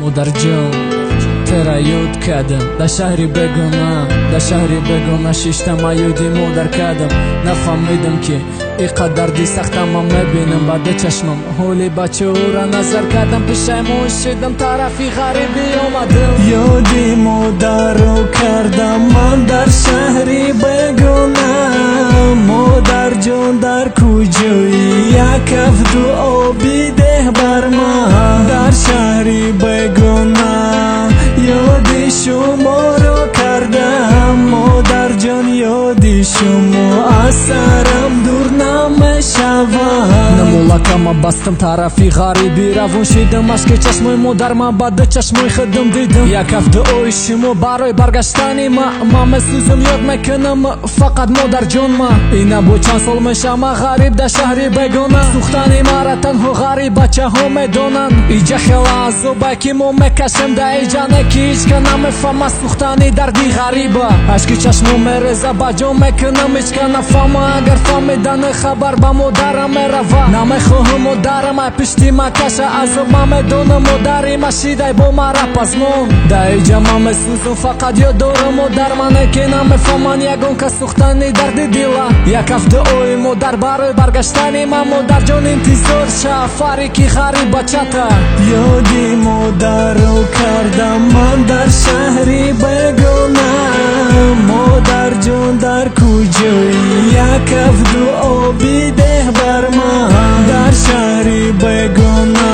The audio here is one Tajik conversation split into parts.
Модарҷон, тера ёд кардам дар шаҳри бегона, дар шаҳри бегона шиштам, ма ёди модар кардам. Нафаҳмидам, ки ин қадар дарди сахта ман мебинам ба ду чашмам. Ҳоли бачаҳоро назар кардам, пушаймон шидам, тарафи ғарибӣ омадам. Ёди модарро кардам ман дар шаҳри бегона. Модарҷон, дар куҷоӣ? Як каф дуо бидеҳ бар ман. Дар шаҳри бегона ёди шуморо кардам. Модарҷон, ёди шумо аз сарам дур намешавад. Намолакама бастам, тарафи ғарибӣ равон шидам. Ашки чашмои модар ман ба ду чашмои худам дидам. Як каф дуои шумо барои баргаштани ма. Ман месӯзам, ёд мекунам фақат модарҷон ма. Ина бо чанд сол мешама ғариб дар шаҳри бегона. Сӯхтани мара танҳо ғариб бачаҳо медонанд. Иҷа хела азобе, ки мо мекашем дар иҷа, не ки ҳичка намефаҳма сӯхтани дарди ғариба. Ашки чашмо мереза, ба ҷон мекунам, ҳичка нафаҳма. Агар фаҳмидани хабар ба модарам мерава. Намехоҳам модарам ай пишти ма каша азоб. Ман медонам, модари ма шидай бо мара пазмон. Дар иҷа ман месӯзам, фақат ёд дорам модар мане, ки намефаҳманд ягон кас сӯхтани дарди дила. Як каф дуои модар барои баргаштани ман. Модарҷон, интизор шав, фаре ки ғариб бачата. Ёди модарро кардам ман дар шаҳри бегона. Модарҷон, дар куҷоӣ? Як каф дуо бидеҳ бар ман. Дар шаҳри бегона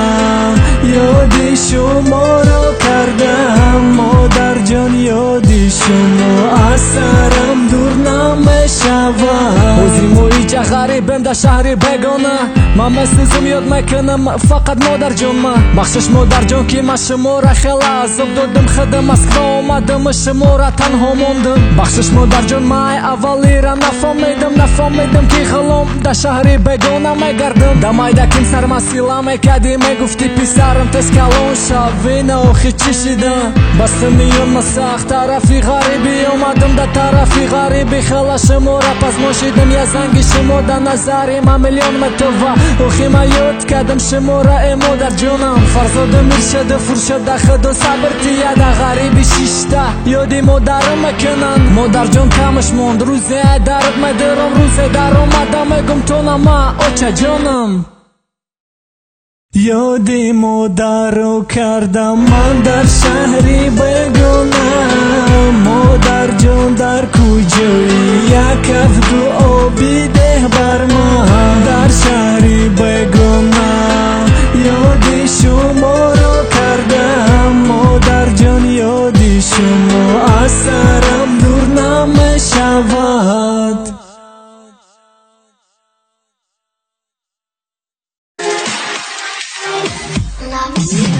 ёди шуморо кардам. Модарҷон, ёди шумо аз сарам дур намешавад. Ҳозир мо иҷа ғарибем дар шаҳри бегона. Ман месӯзам, ёд мекунам фақат модарҷон ма. Бахшиш, модарҷон, ки ман шуморо хела азоб додам. Худам Москва омадам, шуморо танҳо мондам. Бахшиш, модарҷон, ман ай аввалира нафаҳмидам. Нафаҳмидам, ки ғулом дар шаҳри бегона мегардам. Дар майда ким сармасила мекардӣ, мегуфтӣ: писарам, тез калон шав. Ина охи чӣ шидам? Бастам миён ма сахт, тарафи ғарибӣ омадам. Дар тарафи ғарибӣ хела шуморо пазмон шидам. Я занги шумо дар назари ман миллион метова. Охи ман ёд кардам шуморо, э модарҷонам. Фарзоду миршаду фуршада, худо сабр тия. Дар ғарибӣ шишта ёди модарам мекунанд. Модарҷон, камаш монд, рӯзе ай дард медорам. Рӯзе даромада мегум тона ма, очаҷонам. Ёди модарро кардам ман дар шаҳри бегона. Модарҷон, дар куҷоӣ? Як каф дуо бидеҳ бар ман. Дар шаҳри бегона ёди шуморо кардам. Модарҷон, ёди шумо аз сарам дур намешавад. Love.